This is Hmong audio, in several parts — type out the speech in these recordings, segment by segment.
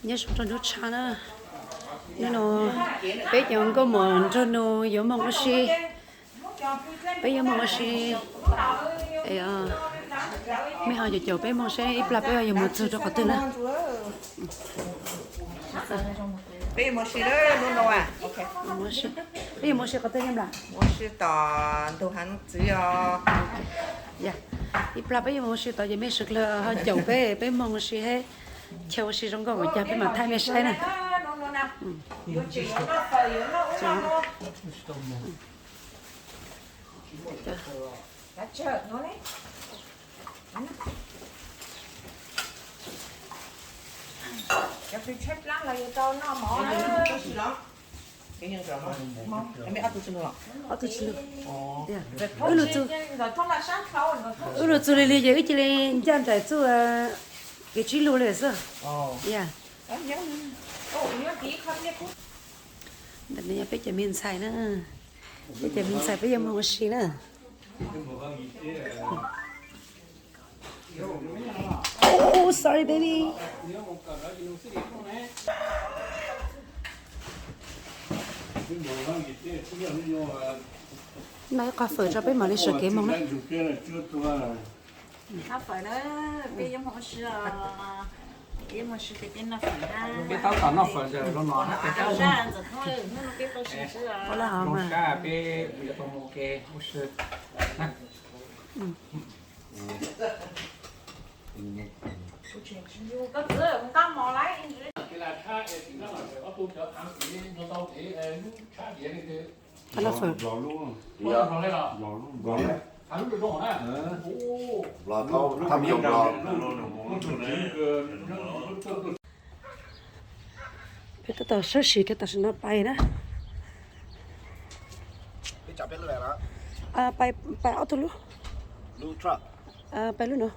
Nyob zoo rau hnub tshiab na, hnub no peb cov nkauj muam nraug nus yuav moog ua si, peb yuav moog ua si. Mej ho caum caum peb moog seb ib plag peb yuav moog txug rau qhov twg na. Peb yuav moog ua si, peb yuav moog ua si qhov twg Nyiaj Nplas? Ua si tom ntug hav txwv os. Ib plag peb yuav moog ua si tod ces mej sawv dlawg ho caum peb, peb moog ua si hab, chaw ua si zoo nkauj npaum cas peb mam thaij mej saib na. Wb lug txug lig lig ces wb cia li ncaj nraim txuj kev tsib lug li xwb. Ntawm no yog peb cov me ntxhais na, peb cov me ntxhais peb yuav moog ua si na. Oh, sorry, baby. Noj ib qho fawm tso peb mam li sawv kev moog na. Noj fawm na, peb yuav moog ua si os. Peb yuav moog ua si ces peb noj fawm na. Peb tab tom noj fawm ntawm zoo no na. Ua lawm hov mas. Peb yuav tau moog ua ke ua si. Noj fawm. Peb tab tom sab sim kev tam sim no pais na. Pais, pais ob tug lub. Pais lub no.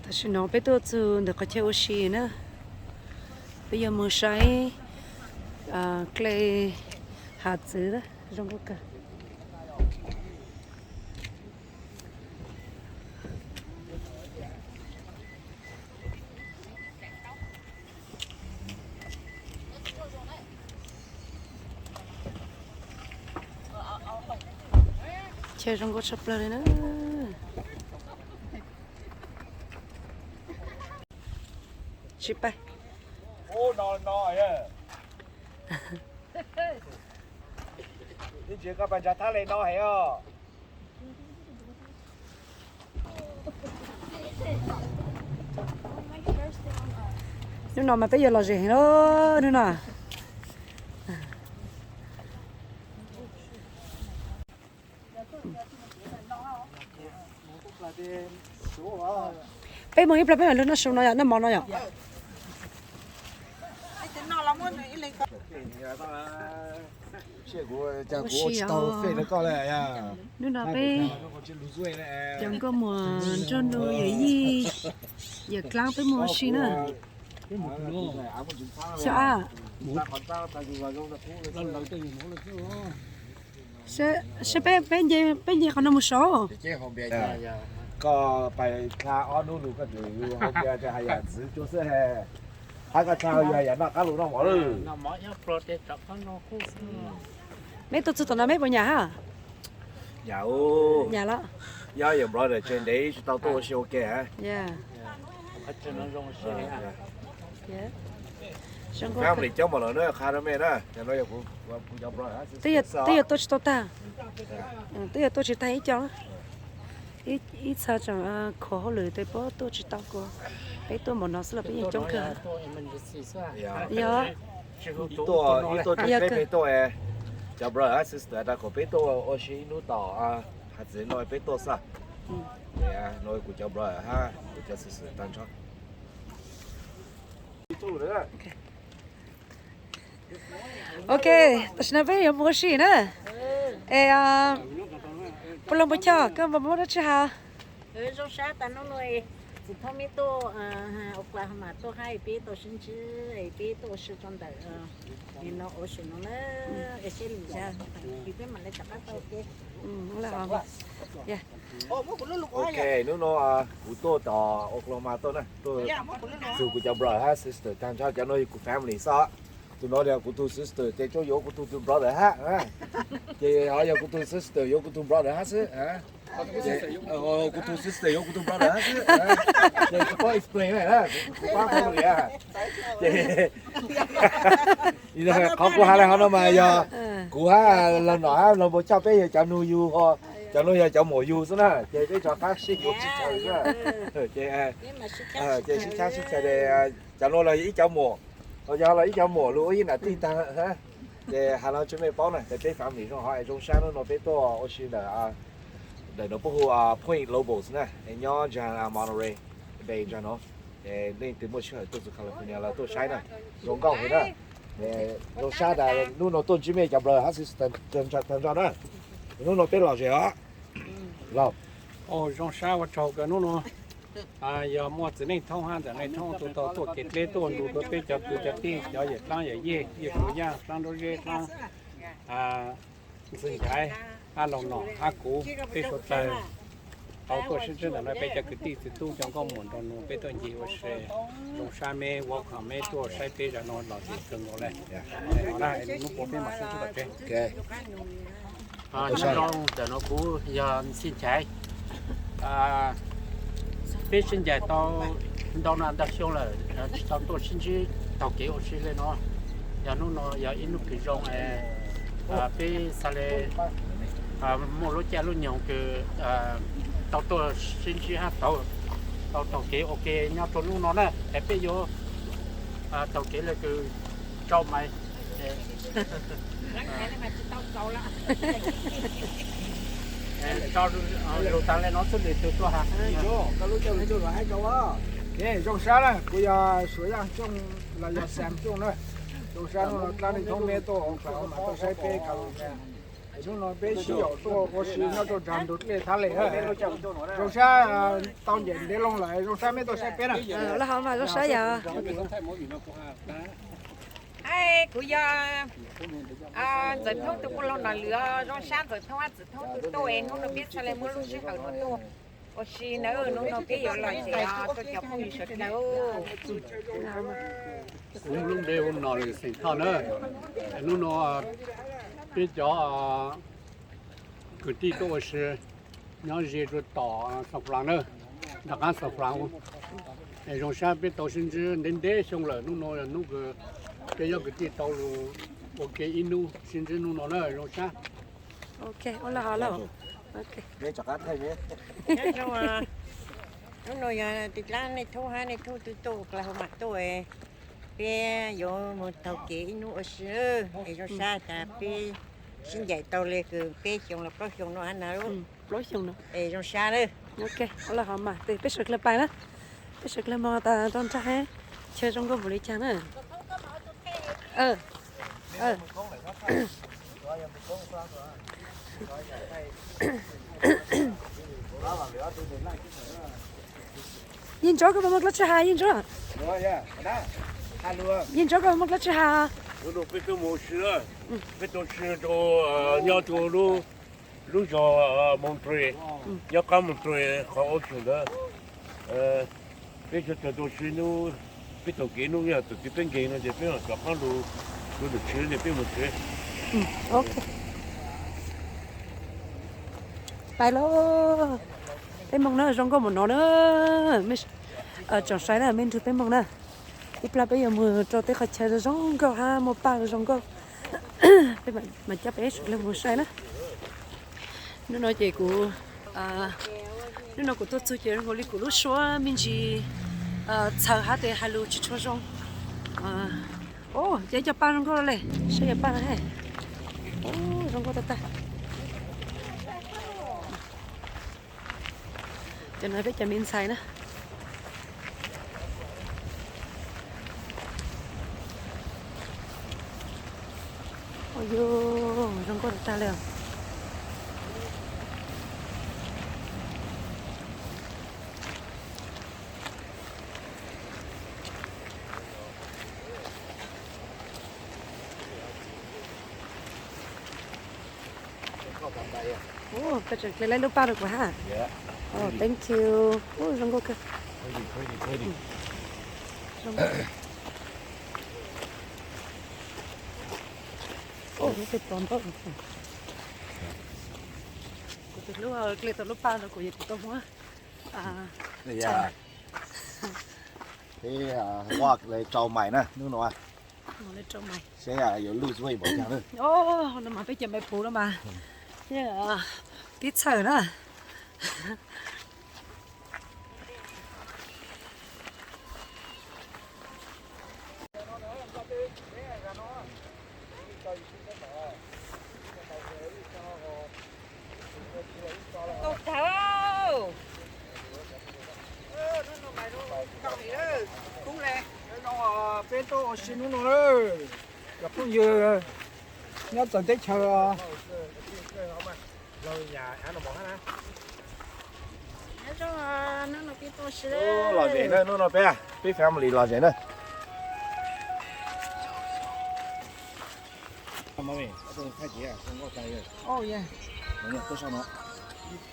Tam sim no peb tuaj txug ntawm qhov chaw ua si na, peb yuav moog saib dle hav txwv zoo nkauj kawg. Chaw zoo nkauj tshaj plawg li na. Tsis pais. Ib ntsis koj pais nrug thab le no heev os. Hnub no mas peb yuav lom zem heev lawm hnub no. Peb moog ib plag peb mam lug noj su no yom, noj mov no yom. Hnub no peb cov nkauj muam nraug nus yawm yij yawm dlaab peb moog ua si na. Xyov a, seb peb, peb nce qhov no mus saud. Koj pais dlha ob hnub lug koj tseem hais yam ntxiv cuag xwb, hab koj dlha yog yam noj qab lug noj mov lawm. Meb tuaj txug tom no meb puas nyam hab? Nyam, nyam lawm. Yog yawm brother tseem ntev tsis tau tuaj ua si ua ke hab. Family coob mos lawm na, qha rau mej na, twb yog tuaj tsis tau tag, twb yog tuaj tsis tag ib co. Ib txha tseem khuam hauj lwm tes puab tuaj tsis tau kuv. Peb tuaj npaum no xwb los peb yeej coob kawg. Yog, ib tuaj tsis peb peb tuaj, cov brother sister tas kom peb tuaj ua si ib hnub tom hav txwv no peb tuaj xwb. No kuv cov brother hab kuv cov sister tag nrho. Ok, tam sim no peb yuav mus ua si na. Es puas lug npua choj, koj puas muaj dab tsi has? Thoob meb tuaj Oklahoma tuaj hab peb tuaj sib ntsib, peb tuaj ua si rau ntawm no ua si no na, es seb lwm zaus peb mam li rov qab tau ke. Ok, hnub no kuv tuaj tom Oklahoma tuaj na, tuaj txug kuv cov brother hab sister tag nrho, cov no yog kuv family xwb. Tus no yog kuv tug sister, ces tsuas yuav kuv tug brother hab. Ces ho yog kuv tug sister yuav kuv tug brother hab xwb. Kuv tug sister yuav kuv tug brother hab xwb. Ces kuv paub explain na, kuv paub family. Ces qhov kuv has le hov no mas yog kuv hab los nom hab los npau coj peb yog cov nug yug, cov no yog cov muam yug xwb na, ces peb rov qab sib yuav sib chaw na. Ces sib chaw sib chaw, cov no los yog ib cov muam, yog los ib cov muam lug ua ib nam tij tag. Ces has no tsis mej paub na, ces peb family zoo hov es zoo sab hnub no peb tuaj ua si ntawm, ntawm no puab hu Point Lobos na, es nyob ntsa Monterey Bay ntsa no. Es leej twg muaj sij hawm tuaj txug California los tuaj saib na, zoo nkauj heev na. Zoo sab tas hnub no tuaj ntsib mej cov brother hab sister tag nrho na. Hnub no peb lom zem os. Zoo sab ua tsaug kawg hnub no yog muaj txiv neej thoob hab ntxawm neej thoob tug tau tuaj kev dleb tuaj nrug rua peb cov kwv cov tij, cov yawm dlaab yawm yej, yawg Suav Yaj, dlaab Nraub Zeb, dlaab Ntxwg Nchaiv, hab Laus Nom hab kuv peb suav dlawg tau tuaj sib ntsib ntawm no, peb cov kwv tij txiv tub cov nkauj muam nraug nus peb tuaj ncig ua si. Zoo sab meb, welcome meb tuaj saib peb zag no lom zem kawg nkaus le. Hnub puas peb mam sib ntsib tom tsev. Ntawm no kuv yog Ntxwg Nchaiv. Peb sib ncaim tau ntau na ntau xyoo lawm tsis tau tuaj sib ntsib taug kev ua si le no. Yog hnub no yog ib hnub kws zoo, peb xaav le muaj lub caij lub nyoog kws tau tuaj sib ntsib hab tau taug kev ua ke nyob rua hnub no na, es peb yuav taug kev le kws tsau mais lug taag le no xwb, leej twg tuaj has. Zoo sab na, kuv yog Suav Yaj Xyooj los yog Xam Xyooj na. Zoo sab hnub no dlaab neej thoob meb tuaj Oklahoma tuaj saib peb California. Hnub no peb sib yaum tuaj ua si nyob rau nraag ntug dlej thab le. Zoo sab tau ncaim ntev loo lawm, zoo sab meb tuaj saib peb na. Laj hov mas zoo sab yog. Kuv yog Ntxawm Thoob tug puj laug Nom Lwm os. Zoo sab Ntxawm Thoob hab Txwm Thoob tug tuaj es hnub no peb txhaj le muaj lub sij hawm no tuaj ua si na. Hnub no peb yuav lom zem os rau cov phooj ywg sawv dlawg. Kuv lub npe hu Nom Lwm xeem Thoj na. Hnub no peb cov kwv tij tuaj ua si nyob ze rua tom Xoo Flaas na, nram qaab Xoo Flaas. Es zoo sab peb tau sib ntsib ntev ntev xyoo lawm, hnub no yog hnub kws peb cov kwv tij tau lug ua ke ib hnub sib ntsib hnub no na, zoo sab. Ok, ua le hov lauj. Hnub no yog tig dlaab neej thoob hab neej thoob tug tuaj Oklahoma tuaj, peb yuav moog taug kev ib hnub ua si. Es zoo sab tas peb sib ncaim tau le kws peb xyoo los plaub xyoo no hab na. Plaub xyoo no. Es zoo sab na. Ok, ua le hov mas tes peb sawv dlawg pais na. Peb sawv dlawg moog tas rau nraag hab chaw zoo nkauj npaum le caag na. Yeej Ntsuab, koj puas muaj dlaab tsi has Yeej Ntsuab? Yeej Ntsuab, koj puas muaj dlaab tsi has? Peb tuaj ua si, peb tuaj ua si rau nyob rau lub zog Monterey, nyob qaab Monterey qhov ua si ntawd. Peb sawv dlawg tuaj ua si hnub, peb taug kev hnub yog thaum twg peb nkeeg no ces peb mam rov qaab lug, lug lwm tsev ces peb mus tsev. Pais lauj. Peb moog na, zoo nkauj npaum no na. Tsoom saib na, mej nrug peb moog na. Ib plag peb yuav mus rau tej qhov chaw zoo nkauj hab muaj paj zoo nkauj. Peb mam coj peb sawv dlawg mus saib na. Hnub no ces kuv, hnub no kuv tuaj txug ces zoo nkaus li kuv lub suab me ntsis txhawv hab tes hais lus tsis tshua zoo. Ces cov paj zoo nkauj le, saib cov paj no he. Zoo nkauj tag tag. Cov no peb cov me ntxhais na. Ua yog zoo nkauj tag tag le os. Ua, koj tseem hle lub paj rau kuv hab. Ua, thank you. Ua, zoo nkauj kawg. Ua, lub paj tau lub paj rau kuv, kuv tau muab. Peb walk li rau mais na hnub no. Seb yuav lose weight npaum cas na. No mas peb cov maiv puv no mas yeej pib txhawj na. Tau tag. Hnub no peb tuaj ua si hnub no lawm, cov phooj ywg nyob txawv teb chaws. Lom zem na, hnub no peb, peb family lom zem na.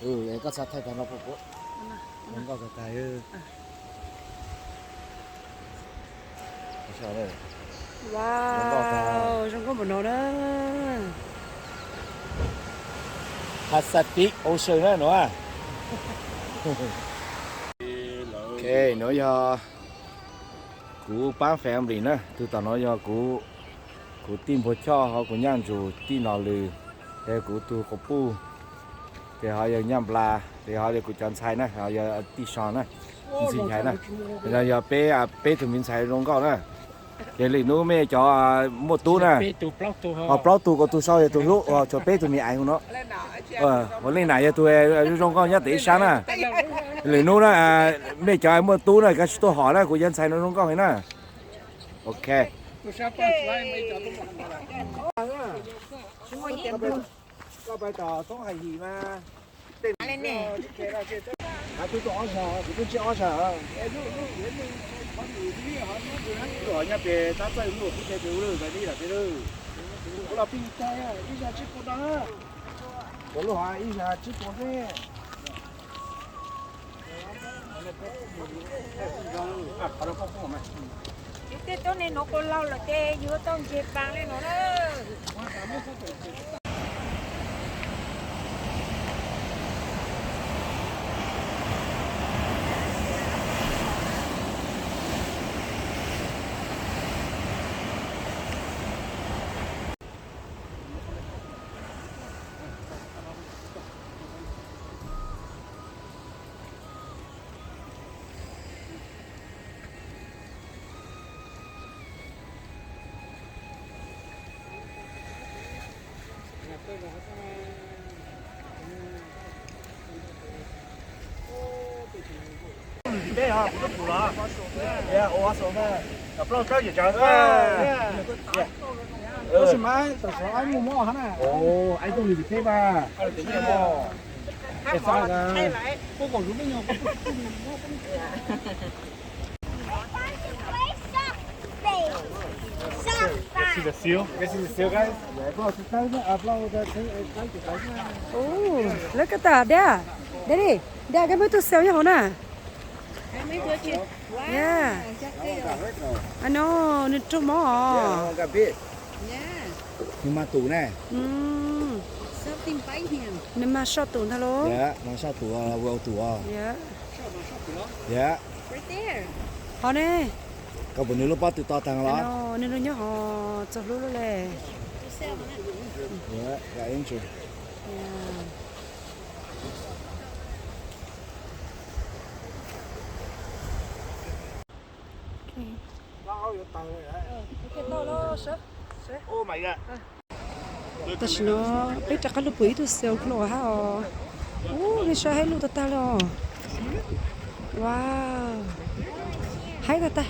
Koj txhaj thaij tag no, zoo nkauj tag tag. Wow, zoo nkauj npaum no na. Pacific Ocean na no. Ok, no yog kuv pab family na, tus tom no yog kuv, kuv tij Npuag Choj, ho kuv nyaj Ntsus tij Nom Lws, ces kuv tus quas puj, ces ho yog nyaj Nplas, ces ho yog kuv cov ntxhais na, ho yog tij Soo na, ntxhais Nchaiv na. No yog peb, peb tug me ntxhais zoo nkauj na. Ces lwm hnub mej cov muaj tub na, ho plaub tug, kuv tus sau yog tus hlub, tshuav peb tug me aiv hauv no. Ua li nam yog tus zoo nkauj nyob tim ib sab na. Lwm hnub na, mej cov muaj tub na, kav tsij tuaj hom na, kuv cov ntxhais no zoo nkauj heev na. Ok. Koj pais tom Thoob Hais Him mas. Twb tuaj ob sab, kuv twb ntsib ob sab. Luag nyaj pem tab txawj luag kuv tes pem ua lawm, ib lam pem lawm. Kuv los pij tag, ib zag tsib puas no. Kuv luag ib zag tsib puas xwb. Yus tej tuab neeg nuav kuas laug lawm ces yus tau nce paas le nuav na. Ua, lawv koj tas dab, dab dab, koj muaj tug xaus nyob hauv na. Yeah. Ano, nws raug mob os. Nws mas tus ne. Nws mas soj tus ntag lauj. Mas soj tus, ua tus os. Qhov ne. Koj pum nws lub pob tw to taag los? Nws nyob hov txog hlub lub le. Tam sim no peb rov qab lug pum ib tug xaus klo hab os. Ub, nej saib haib luj tag tag li os. Wow, haib tag tag.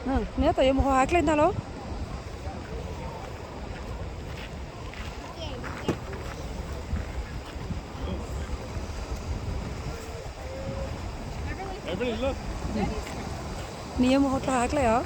Nws tab tom yuav mus hauv hav dlej ntag lauj. Nws yuav mus hauv rau hav dlej os.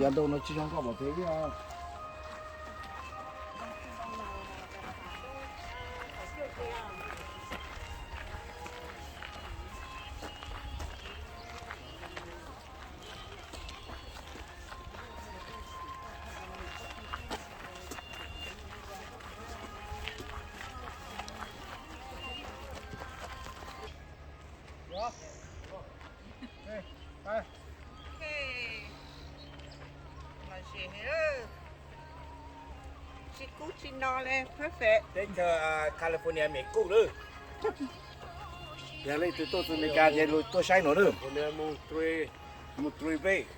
Yav ntau no tsis zoo koj pom pem li os. Teb chaws California mem kuj lawm. Yog leej twg tuaj txog Amelikas ces lug tuaj saib no lawm. Mus three page.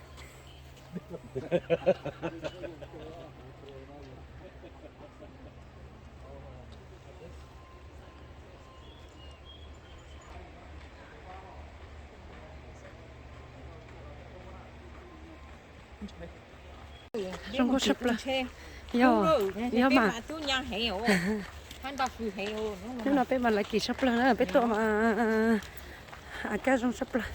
Zoo nkauj tshaj plaws. Yog, yog mas. Hnub no peb mas laiv kis tshaj plaws na, peb tuaj mas a kab zoo tshaj plaws.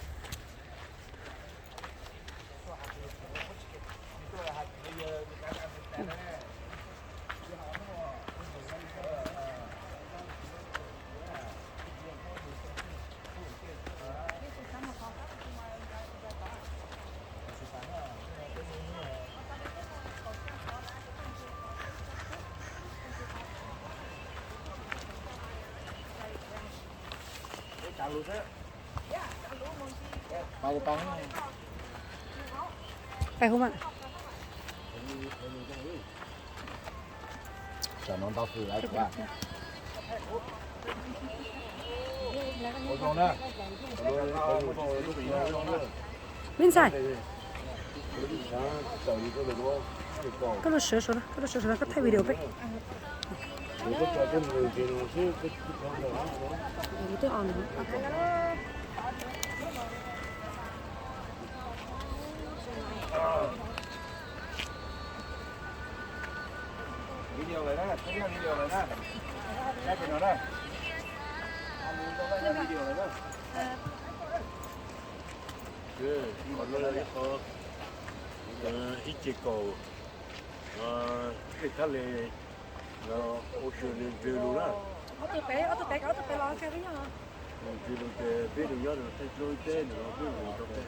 Pais hu mas. Tsam no ntau fwm lawm. Me ntxhais, koj lub sawv saud no, koj lub sawv saud no, koj thaij video peb. Video lawm na, video lawm na. Saib pem no na. Video lawm na. Ib ce kaum, thaj le, ua si ntws lug na. Ntws lug ces peb lug nyob rau thaj dlub ib teb ntawm no peb lug rau peb.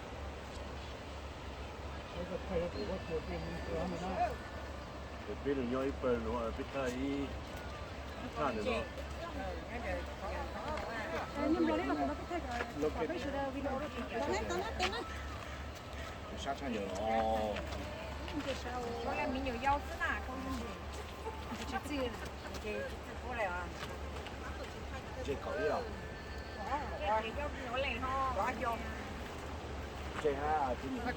Ces peb lug nyob ib pawg no, peb thaj ib, ib thaj ntawm no. Sab tshaj ntawd os. Ntses kaum ib os. Ntses hab tis nim ib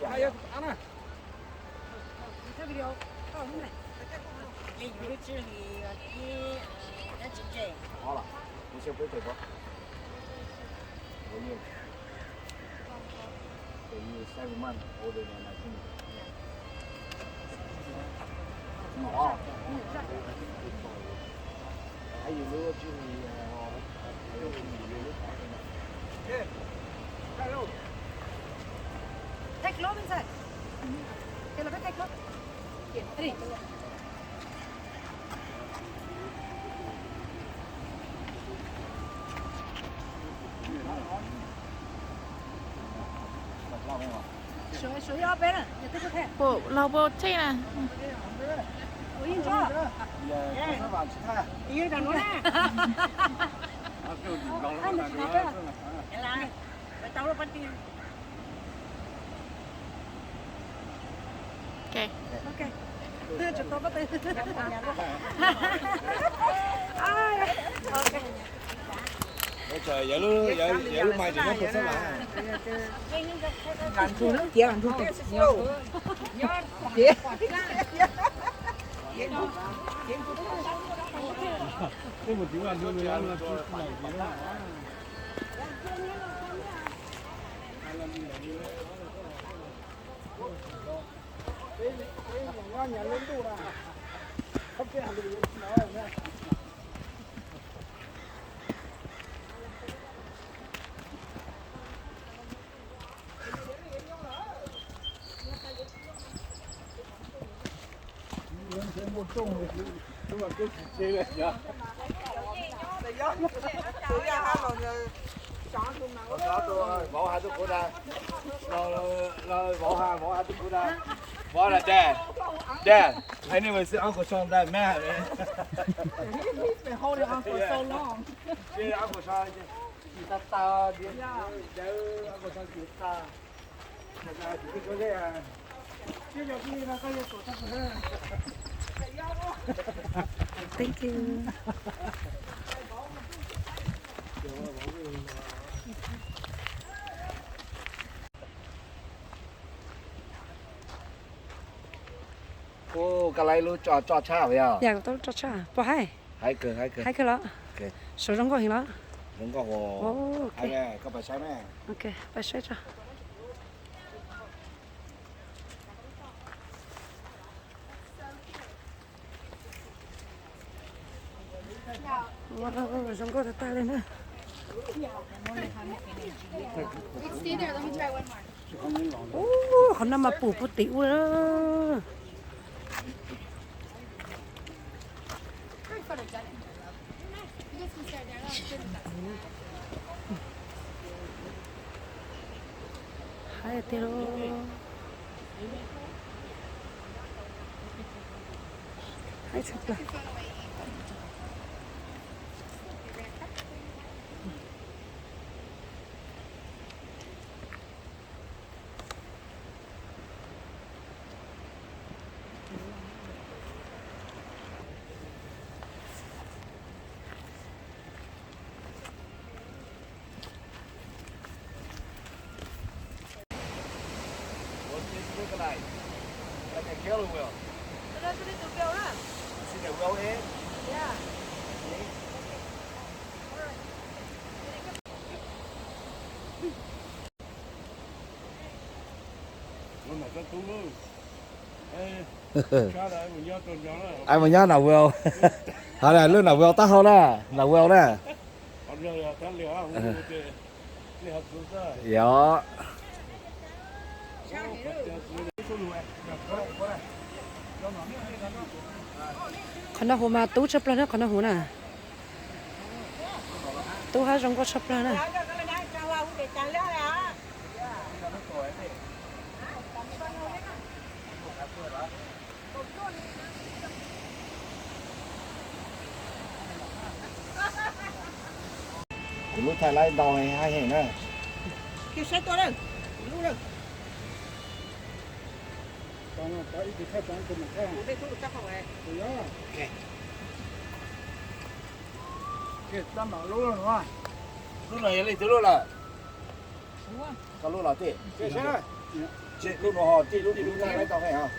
yam. Ob los, kuv siab peb tes ko. You're seven months older than I think. Yeah. Oh. How you little Jimmy? Uh, little Jimmy, you look like him. Take clothes inside. Okay, let me take clothes. Here, three. Lau pau thej na. Ok. Ua tsaug, yog lub, yog, yog lub mais tseem nyob puag sab lav. Vauv has tuaj kuv na. Vauv has, vauv has tuaj kuv na. Vauv na, Dad, Dad, I need to see Uncle Sean that mad, man. He's been holding on for so long. Uncle Sean, tsis tas tas, Uncle Sean tsis tas. Thank you. Ua, koj laib lub tso, tso tshaj yog? Yog, kuv tau lub tso tshaj. Puas haib? Haib kawg, haib kawg. Haib kawg los? Ok. Saum zoo nkauj heev los? Zoo nkauj. Ok. Koj pais saib na. Ok, pais saib tso. Wow, zoo nkauj tag tag li na. Ub, qhov no mas pum puag tim ub na. Haib tiag lauj. Haib tshaj plaws. What's this look like? Like a killer whale. It looks like a whale, huh? You see the whale head? Yeah. See? Ai mus nyob na whale. Hov na lub na whale taub hau na, na whale na. Yog. Qhov no huv mas tub tshaj plaws na, qhov no huv na. Tub hab zoo nkauj tshaj plaws na. Kuv lub thaij laib ntau hab heev na. Lub no yog leej twg lub lawm? Koj lub los tij. Lub no ho tij lub, kuv lub thaij laib tau heev os.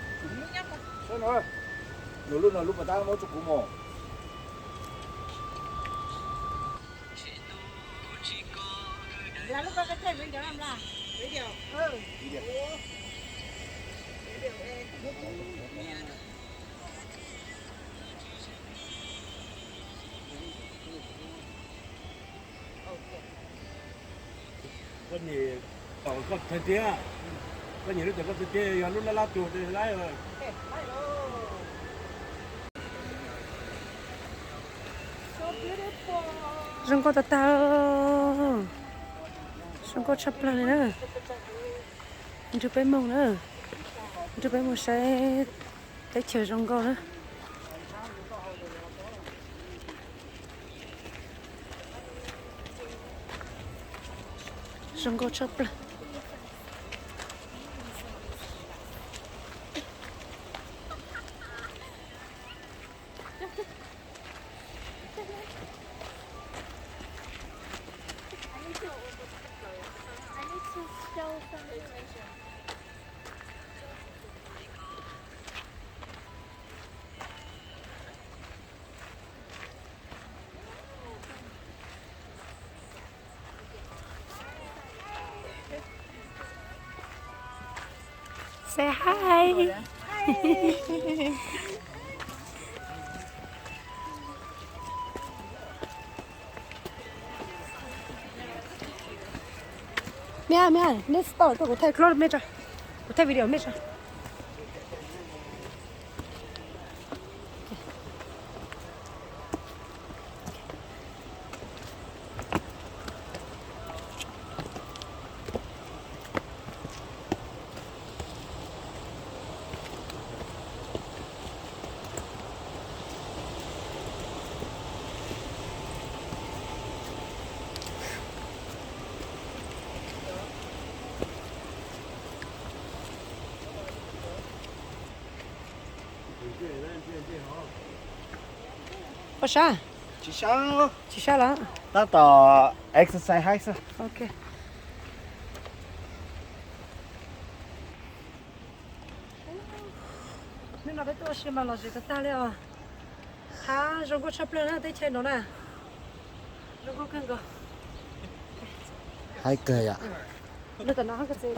Nws lub no lub puas tab muab rua kuv mus. Koj nyiam thaum koj txhais tiab, koj nyiam lub thaum koj txhais tiab yog lub lab lab tuag laib. Zoo nkauj tag tag, zoo nkauj tshaj plaws li na. Nrog peb mus na, nrog peb mus saib teb chaws zoo nkauj na. Zoo nkauj tshaj plaws. Say hi. Mia, mia, next door, kuv thaij close mej tso, kuv thaij video mej tso. Puas sab? Tsis sab. Tsis sab los? Tab tom exercise head xwb. Ok. Hnub no peb tuaj ua si mas lom zem tag tag li os. Hav zoo nkauj tshaj plaws na, teb chaws no na. Zoo nkauj kawg nkaus. Haib kawg yom. Lawv tom no hab koj txiv.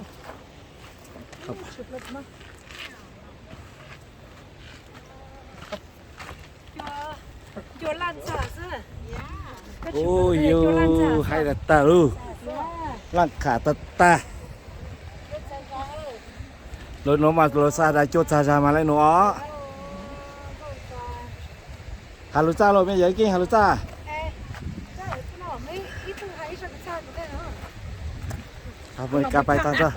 Ub, yus haib tag tag lauj. Laj kham tag tag. Lawv nuav mas lawv xa tas cuaj txag zag mas lawv nuav os. Has lus txaj lauj, mej yawm Keeb, has lus txaj. Has ib nqe xwb.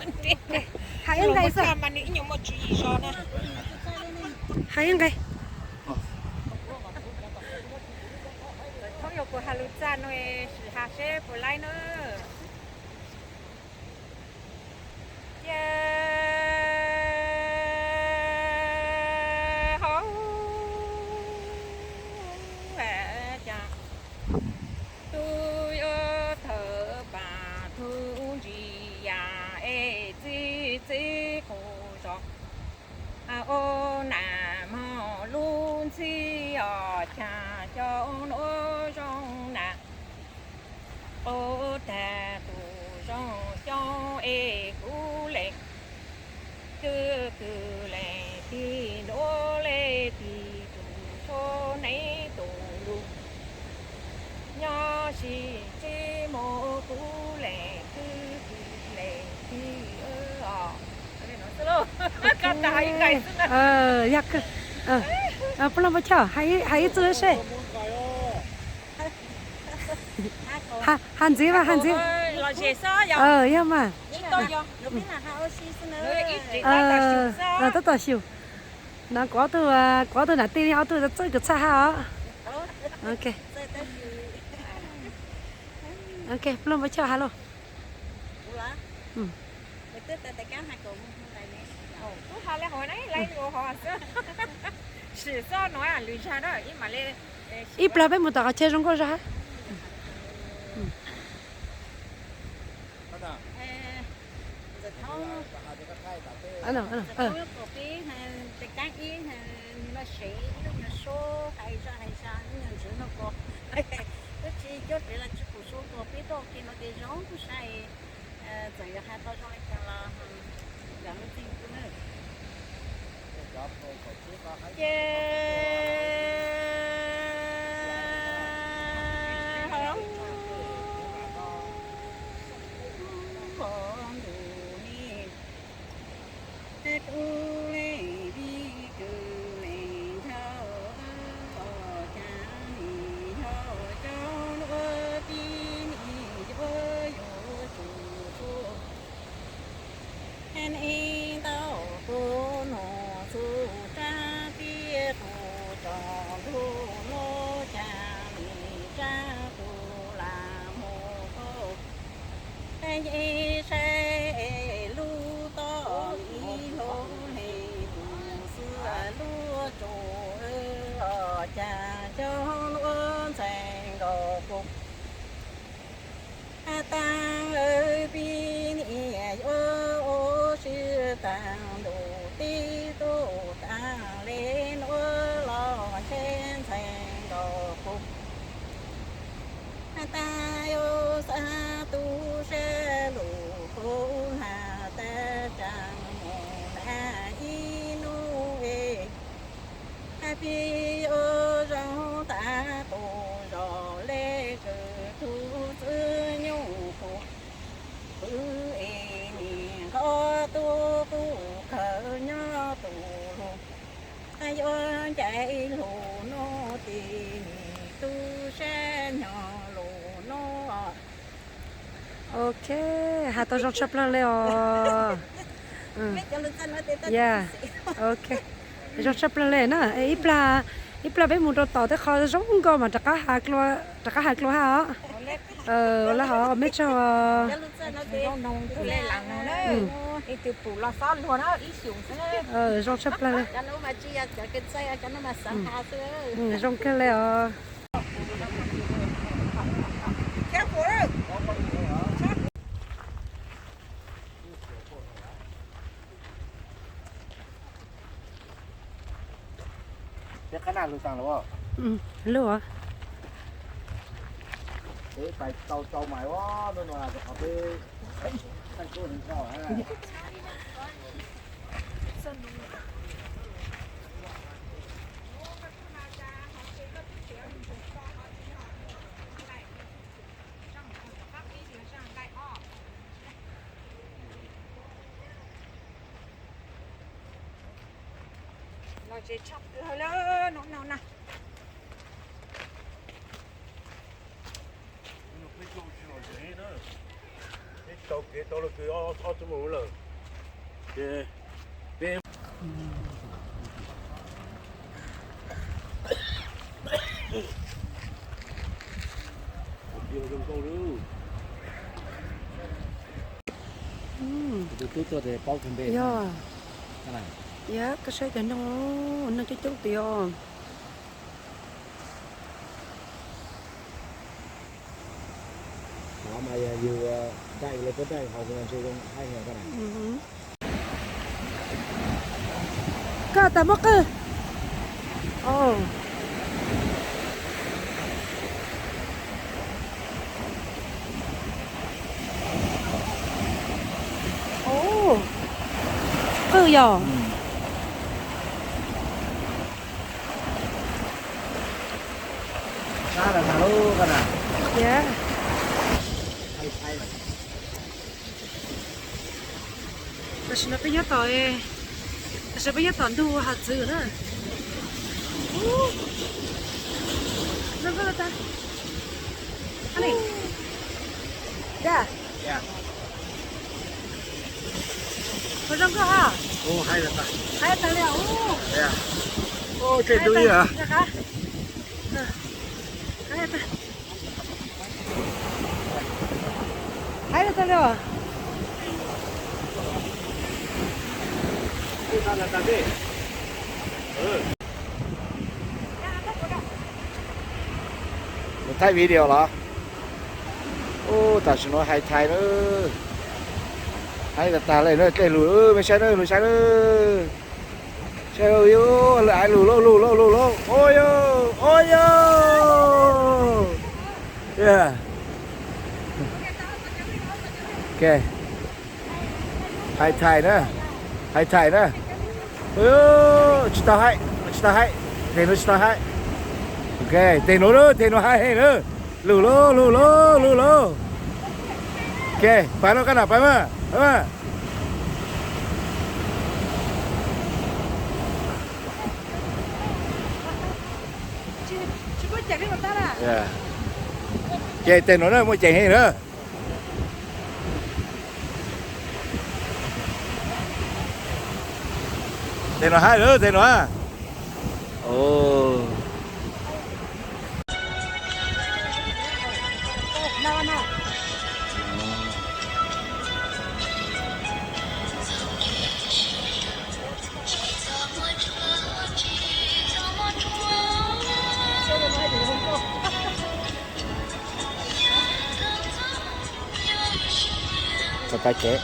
Has ib nqe. Thaum yuav kuv has lus txaj no, sim has seb puas laib na. Cia hauv cas tub yuav thawm pas tub ntsis yam es txib txib qus zos. Ua nas mog lub ntxhib os, cas xyoo nuav zoo na. Ua tag tus zoo xyoo es kuv le kws kws le tig nuav le tig tus tshuav neb tus lug. Nyob sis tsis mus kuv le kws kws le tig os. Puab Looj Pov Choj, has ib txuj seb. Has ntxiv mas, has ntxiv. Yog mas. Tab tom xyum. No kuv ob tug, kuv ob tug nam tij, ob tug txawj kws txhaj hab os. Ok, Pub Looj Pov Choj has lauj. Ib plag peb mus tom qhov chaw zoo nkauj zog hab. Txawm yog hais tau zoo li cas los zam lub txim pub nawb. Ces hauv ntuj ne, kuv leej vij kwv leej nchaw, cas nim yog cov luag tib neeg yuav yuav tsum tuag. Ntau qub nus txug tsab tiaj qus tsaus ntuj lub, cas nim tsab qus lam mus qaug. Nce saib lub toj ib hlub hle tus xwb luag tsuas, cas cov luag ntxhais nkaus qus. Taag pib niam yuav ua si taag ntuj tib tug taag le nuav los ntshe ntxhais nkaus qus. Taag yuav xav tu sab lug qub hab taag tsaa mus nrad ib nub es, hab pib yuav zoo taag qus zog le kws tug txwj nyuj qus. Pw es nim nqos tug qub khaws nyob tus lug, yuav ncaim lug nuav tes nim tu sab nyob lug nuav. Ok, has tau zoo tshaj plawg le os. Ya, ok, zoo tshaj plawg le na. Ib plag, ib plag peb mus rau tom tej qhov zoo nkauj mas rov qab has dlua hab os. Ua le hov mej tsaug. Zoo tshaj plawg le. Zoo kawg le os. Peb qab naj lug taag lawm. Lug os. Peb pais tau tsau mais os, nub nua rau qhov peb thaij kuj neeg tau. Los ze tshaj plawg le no no na. Peb taug kev tau lawm kws ob txuj moos lawm. Ces peb zoo nkauj lawm. Tus tub tuaj tes paub tug npe. Yog, yog koj saib cov noog, noog coob coob tiag. Qhov mas yog yus daim lawv puab daim hauv ntshe zoo haib heev koj na. Koj tas muab qwj. Qwj yog. Tam sim no peb nyob tom, tam sim no peb nyob tom ntug hav txwv na. Zoo nkauj tas. Zoo nkauj ha. Haib tag li. Haib tag li. Nws thaij video los? Ub, tam sim no hais thais na. Haib tag tag li na, dlej lug, mej saib na, lug saib na. Saib, lawv hais lug lauj, lug lauj, lug lauj. Ua yau, ua yau. Ok. Haib thaij na, haib thaij na. Tsis tau haib, tsis tau haib, tes nuav tsis tau haib. Ok, tes nuav na, tes nuav haib heev na. Lug lauj, lug lauj, lug lauj. Ok, pab no koj na, pab mas, pab mas. Ces tes nuav na muaj ceem heev na. Tes nuav haib lawm, tes nuav. Txog pab tsev.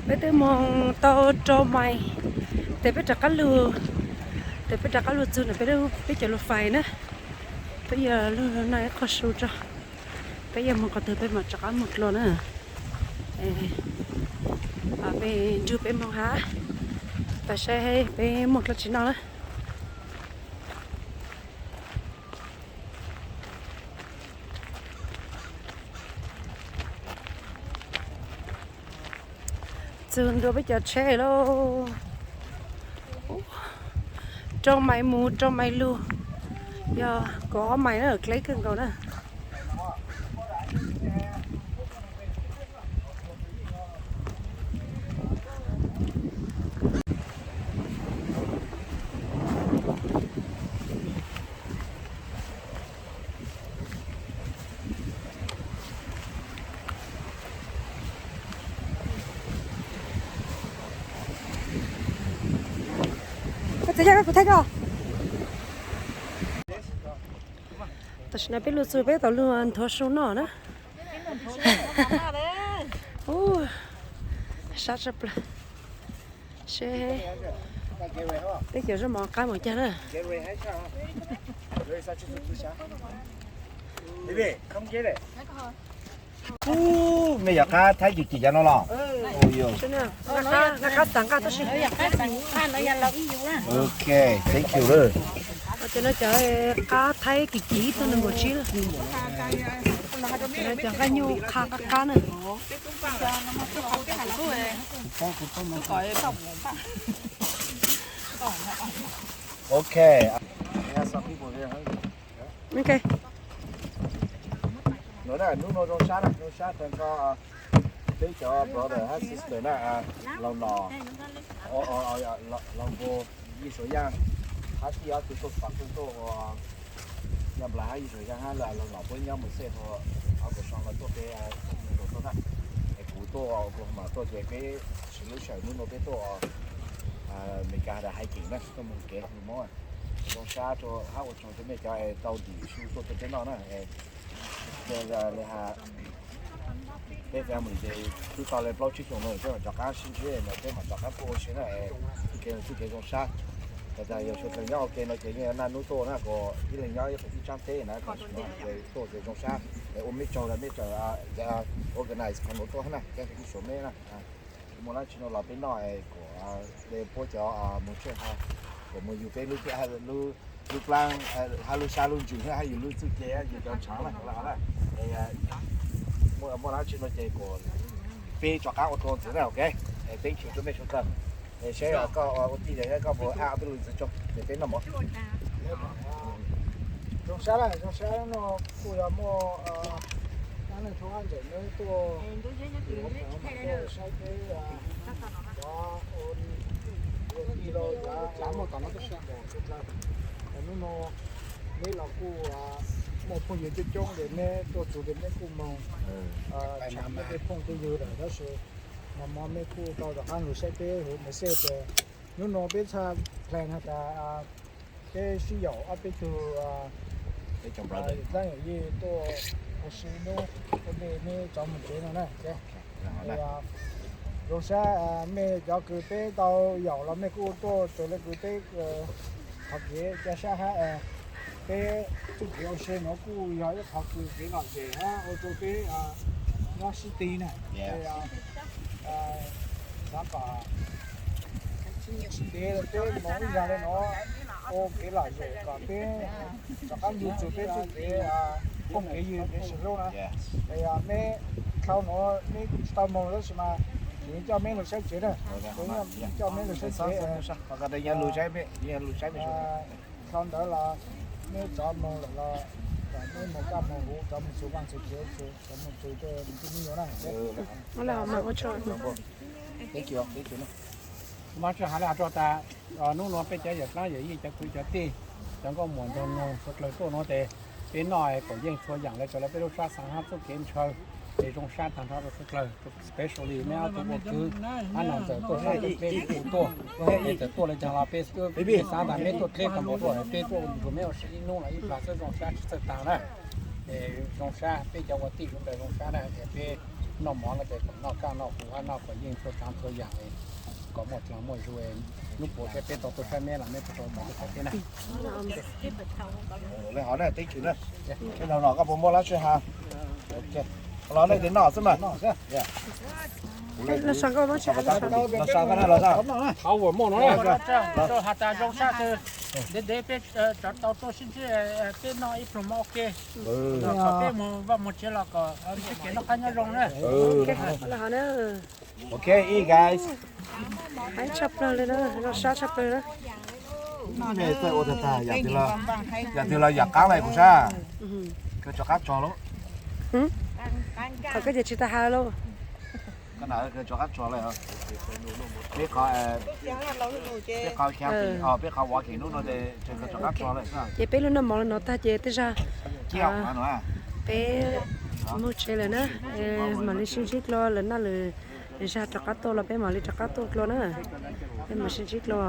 Peb twb moog tau rau mais, tes peb rov qab lug, tes peb rov qab lug txug ntawm peb lub, peb cov lub fais na. Peb yuav lug noj ib qho su tso, peb yuav moog qhov twg peb mam rov qab moog dlua na. Peb nrug peb moog hab, tas saib peb muaj dlua tsi noj na. Tus nrog peb cov tsheb lauj. Rau mais mus rau mais lug, yog kaum ob mais na, dleb kawg nkaus na. Tam sim no peb lug txug peb tau lug nthuav su noj na. Sab tshaj plaws. Seb peb cov zaub mov qab mus caag na. Mej yog qab thaib kim kim cov no los? Ok, thank you lawm. Cov no cov qab thaib kim kim ib tug nees nkaum tsib. Cov no cov nqaij nyuj qha qab qab na. Ok. Ok. Hnub no zoo sab na, zoo sab tag nrho peb cov brother hab sister na, Laug Nom, Laug Npua, Yij Suav Yaaj, hab tij ob tug tuaj pab kuj tuaj ua Nyab Laj hab Yij Suav Yaaj hab Laug Nom puab nyob mus xej rua ob kaum so no tuaj peb tuaj na. Es kuv tuaj Oklahoma tuaj ces peb sawv lub sawm hnub no peb tuaj Amelikas da hais keem na, tuaj mus kev mus mob. Zoo sab rua hab ua tsaug rua mej cov es tau dim su tuaj rua peb noj na. Li has peb family ces twb tau le plaub tsib xyoos no peb mam rov qab sib ntsib no, peb mam rov qab tuaj ua si na. Txuj kev txuj kev zoo sab. Has tas yog suav dlawg nyob ua ke no ces yeej yuav naj nub tuaj na, kuas ib leeg nyob ib tsaab teb na, tuaj ces zoo sab. Es ua mej tsaug le mej txawm organize qhov nuav tuaj hab na, ib suav meb na. Muaj dlaab tsi no los peb noj, kuas le puab cov mus tshwj ha, kuas mus yug peb lub plaab hab lub sab lub ntsws hab yug lub txuj kev yug cov ntshaav na. Muaj dlaab tsi no ces kuas peb rov qab ua dlua ntxiv na, ok. Thank you rua mej suav dlawg. Seb koj ua tij es koj puas ab peb lug ntxiv tso ces peb noj mov. Zoo sab, zoo sab no kuj yog muaj dlaab neeg thoob hab ntxawm neb tuaj, tuaj saib peb cov ua tij los yav muaj tom no tuaj sab npaum suav dlawg. Hnub no neb los kuj muaj phooj ywg coob coob ces neb tuaj txug ces neb kuj moog tsham neb tej phooj tej ywg lawm, tab sis nag hmo mej kuj tau rov qaab lug saib peb huv message ces hnub no peb txhaj plan has tas peb sib yaum ob peb tug dlaab yawm yij tuaj ua si nub ua ntej neb rov moog kev no na. Zoo sab mej cov kws peb tau yaum los mej kuj tuaj raws le kws peb qhov kev ca sab hab peb txuj kev ua si nuav kuj yog ib qhov kws kev lom zem hab ua rua peb nyob sib ti na. Xaav kom kev peb moog ib zag le nuav ua kev lom zem kom peb rov qaab yug txug peb txuj kev phooj kev ywg kev sib hlub na. Meb dlhau nuav meb tsis tau moog tab sis mas kuv coj meb lug saib tsev na. Kuv coj meb lug saib tsev. Dlhau ntawd los meb rov moog lawm los kom meb moog kaj moog huv, rov moog txug vaaj txug tsev, rov moog txug tej me tub me nyuam na. Mas tsi has le has rua tas nub nuav peb cov yawm dlaab yawm yij cov kwv cov tij, cov nkauj muam nraug nug suav dlawg tuaj nuav tes peb noj kuas yeej txhua yaam le raws le peb lub sab xaav hab txuj kev ntshaw. Es zoo sab taag nrho rua suav dlawg, especially meb ob tug ua kwv hab Nom Ntxawm tuaj saib peb kuj tuaj. Es txawm tuaj le caag los peb xaav tas meb tuaj dleb qhov npaum tuaj, peb tuaj nrug meb ua si ib nub los ib plag xwb zoo sab tsi txawj taag na. Es zoo sab peb cov ua tij suav dlawg zoo sab na, es peb noj mov no tes kom noj kaj noj huv hab noj kom yeej txhua tsaav txhua yaam, kom muaj dlaag muaj zug. Nub puas saib peb tau tuaj saib meb los meb puas tau mov tuaj saib peb na. Le hov na, teb chwm na. Peb nov no koj puas muaj dlaab tsi has? Los nej tes noj xwb mas. Los sa koj na los sa. Has tas zoo sab, ntev ntev peb rov tau tuaj sib ntsib, peb noj ib pluag mov ua ke, kom peb moog vaj moog tsev los kom sib kev noj qab nyob zoo na. Le hov na. Ok, eat, guys. Haib tshaj plaws li na, zoo sab tshaj plaws na. Txawj ua tag tag, yam twg los yam qab lawm kuv sab. Kawg tso qab tso lauj. Qhov koj ces tsis tas has lauj. Koj na, kawg tso qab tso lawm. Peb qhov, peb qhov camping, peb qhov walking hnub no ces kawg tso qab tso lawm. Ces peb lub noj mov los no tag ces tej zag peb mus tsev lawm na. Mam li sib ntsib dua lwm naj lwm zag rov qab tuaj los peb mam li rov qab tuaj dua na. Peb mam sib ntsib dua.